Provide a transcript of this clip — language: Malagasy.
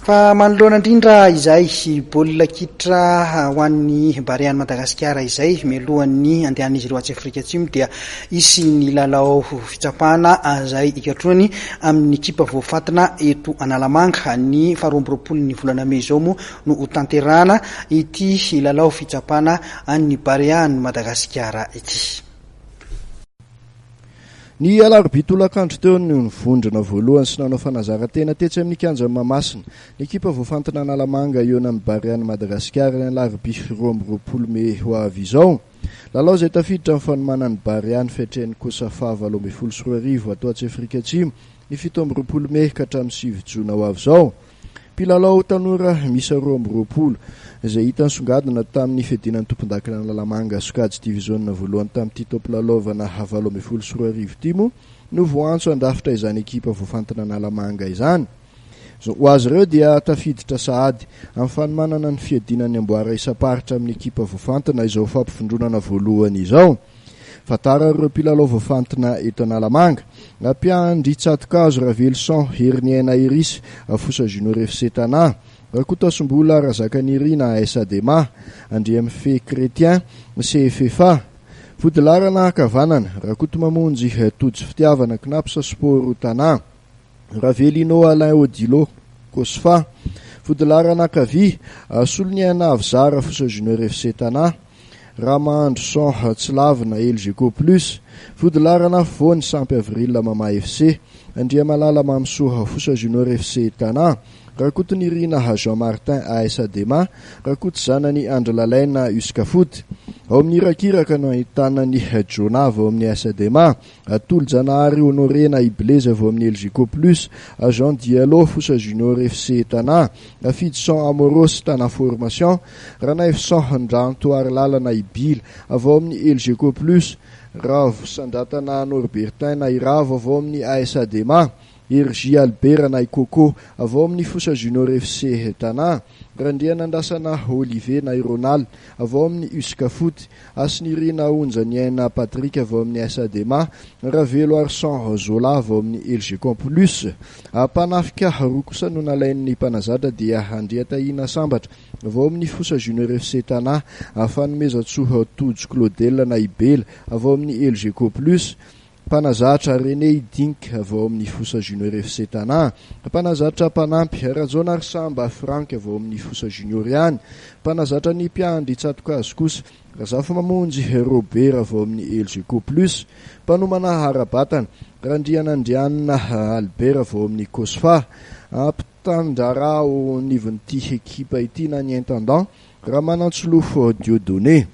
Fa manoloana indrindra izay baolina kitra ho an'ny Barean'i Madagasikara izay, mialohan'ny handehanan'izy ireo atsy Afrika Atsimo dia hisy ny lalao fitsapana izay hikatrohany amin'ny ekipa voafantina eto Analamanga. Ny faharoa amby roapolon'ny volana mey izao moa no hotanterahana ity lalao fitsapana an'ny Barean'i Madagasikara ity. Ny alarobia tolakandro teo no nivondrona voalohany sy nanao fanazarantena tetsy amin'ny kianjan'i Mahamasina ny ekipa voafantina Analamanga hihaona amin'ny Barean'i Madagasikara ny alarobia 22 mey ho avy izao. Lalao izay tafiditra amin'ny fanomanan'ny Barea ny fiatrehan'ny Cosafa 2018 atao atsy Afrika Atsimo ny 27 mey ka hatramin'ny 9 jona ho avy izao. Mpilalao tanora miisa 22 izay hita nisongadina tamin'ny fiadiana ny tompondakan'Analamanga sokajy diviziona voalohany tamin'ity taom-pilalaovana 2018 ity moa no voaantso handrafitra izany ekipa voafantina Analamanga izany. Ho azy ireo dia tafiditra sahady amin'ny fanomanana ny fiadiana ny amboara isam-paritra amin'ny ekipa voafantina izao fampivondronana voalohany izao. Fantara ireo mpilalao voafantina eto Analamanga. Mpiandry tsatokazo Raveloson Heriniaina Iris, Fosa Junior FC Tana, Rakotoasombola Razakanirina AS Adema, Andriamifehy Chrétien, CFFA. Vodilaharana ankavanana, Rakotomamonjy Tojo Fitiavana, Cnaps Sport Tana. Ravelino Alain Odilo, Cosfa. Vodilaharana ankavia, Soloniaina Avizara, Fosa Junior FC Tana. Ramahandrison Tsilavina, Elgeco Plus. Vodilaharana afovoany, Sampy Avril, Mama FC. Andriamalala Mamisoa, Fosa Junior FC Tana. Rakotonirina Jean Martin, AS Adema. Rakotozanany Andry Lalaina, Uscafoot. Ao amin'ny Irakiraka no ahitana an'i Jonah avy ao amin'ny AS Adema. Atolojanahary Honoré na i Blaise avy ao amin'ny Elgeco Plus, Jean Diallo, Fosa Junior FC Tana, Fidson Amoros, Tana Formation, Ranaivoson Ndrantoarilala na i Bila avy ao amin'ny Elgeco Plus, Ravosandratana Norbertin na i Ravo avy ao amin'ny AS Adema, Hergy Albert na i Coco avy ao amin'ny Fosa Junior FC Tana, Randrianandrasana Olivier na i Ronald avy ao amin'ny Uscafoot, Hasinirina Onjaniaina Patrick avy ao amin'ny AS Adema, Raveloarison Zola avy ao amin'ny Elgecom Plus. Mpanafika roa kosa no nalain'ny mpanazatra dia Andriatahina Sambatra avy ao amin'ny Fosa Junior FC Tana, Fanomezantsoa Tojo Claudel na i Bela avy ao amin'ny Elgeco Plus, Mpanazatra, René Hiddink avy ao amin'ny Fosa Junior FC Tana. Mpanazatra mpanampy, Rajaonarisamba Franck avy ao amin'ny Fosa Junior ihany. Mpanazatra ny mpiandry tsatokazo kosa, Razafimamonjy Robert avy ao amin'ny Elgeco Plus. Mpanomana ara-batana, Randrianandrianina Albert avy ao amin'ny Cosfa. Mpitandraharaha ao anivon'ity ekipa ity na ny intendant, Ramanantsolofo Dieudonné.